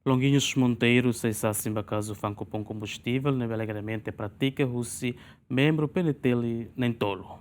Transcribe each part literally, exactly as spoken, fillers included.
Longuinhos Monteiro sai sasin ba kazu fa'an kupon kombustivel ne'ebé alegadamente pratika husi membru P N T L na'in-tolu.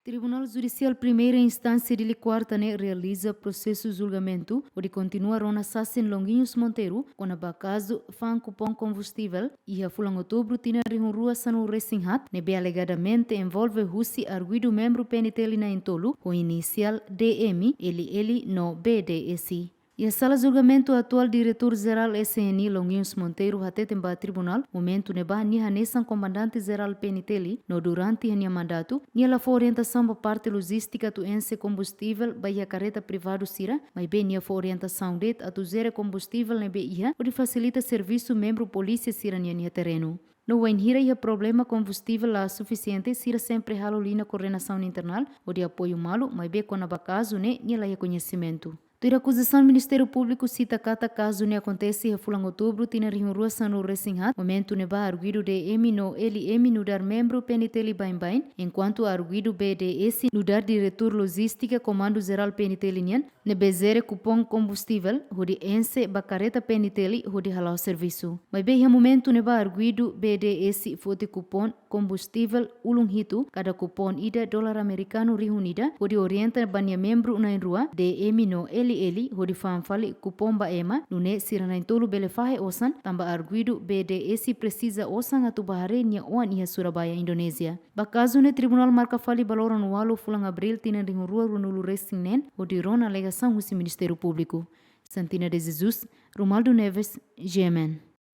Tribunál Judisiál Primeira Instánsia Dili Kuarta ne'e realiza prosesu julgamentu hodi kontinua rona sasin Longuinhos Monteiro kona-ba kazu fa'an kupon kombustivel iha fulan Outubru tinan rihun rua sanulu resin haat ne'ebé alegadamente envolve husi arguidu membru P N T L na'in-tolu ho inisiál D M, L L no B D S. Iha sala julgamentu, atuál Diretór Jerál S N Longuinhos Monteiro hateten ba tribunál momentu ne'ebá nia hanesan Komandante Jerál P N T L no durante iha nia mandatu nia la fó orientasaun ba parte lojístika atu ense kombustivel ba iha karreta privadu sira, maibé nia fó orientasaun de'it atu jere kombustivel ne'ebé iha hodi fasilita servisu membru polísia sira-nian iha terrenu. No wainhira iha problema kombustivel la sufisiente, sira sempre halo liña koordenasaun internál hodi apoiu malu, maibé kona-ba kazu ne'e nia la iha koñesimentu. Tuir akuzasaun, Ministériu Públiku sita katak kazu ne'e akontese iha fulan Outubru tinan rihun rua sanulu resin haat, momentu ne'ebá arguidu D M no L M nu'udar membru P N T L baibain, enkuantu arguidu B D S nu'udar diretór lojístika Komandu Jerál P N T L nian, ne'ebé jere kupon kombustivel hodi ense ba karreta P N T L hodi hala'o servisu. Maibé iha momentu ne'ebá arguidu B D S foti kupon kombustivel ulun hitu, kada kupon ida dolar amerikanu rihun ida, hodi orienta ba nia membru na'in-rua, D M no L L, hodi fa'an fali kupon ba ema, nune'e sira na'in-tolu bele fahe osan, tanba arguidu B D S presiza osan atu bá haree nia oan iha Surabaya, Indonézia. Ba kazu ne'e, tribunál marka fali ba loron ualu fulan Abríl tinan rihun rua ruanulu resin neen, hodi rona alegasaun husi Ministériu Públiku. Santina de Jesus, Romualdo Neves, G M N.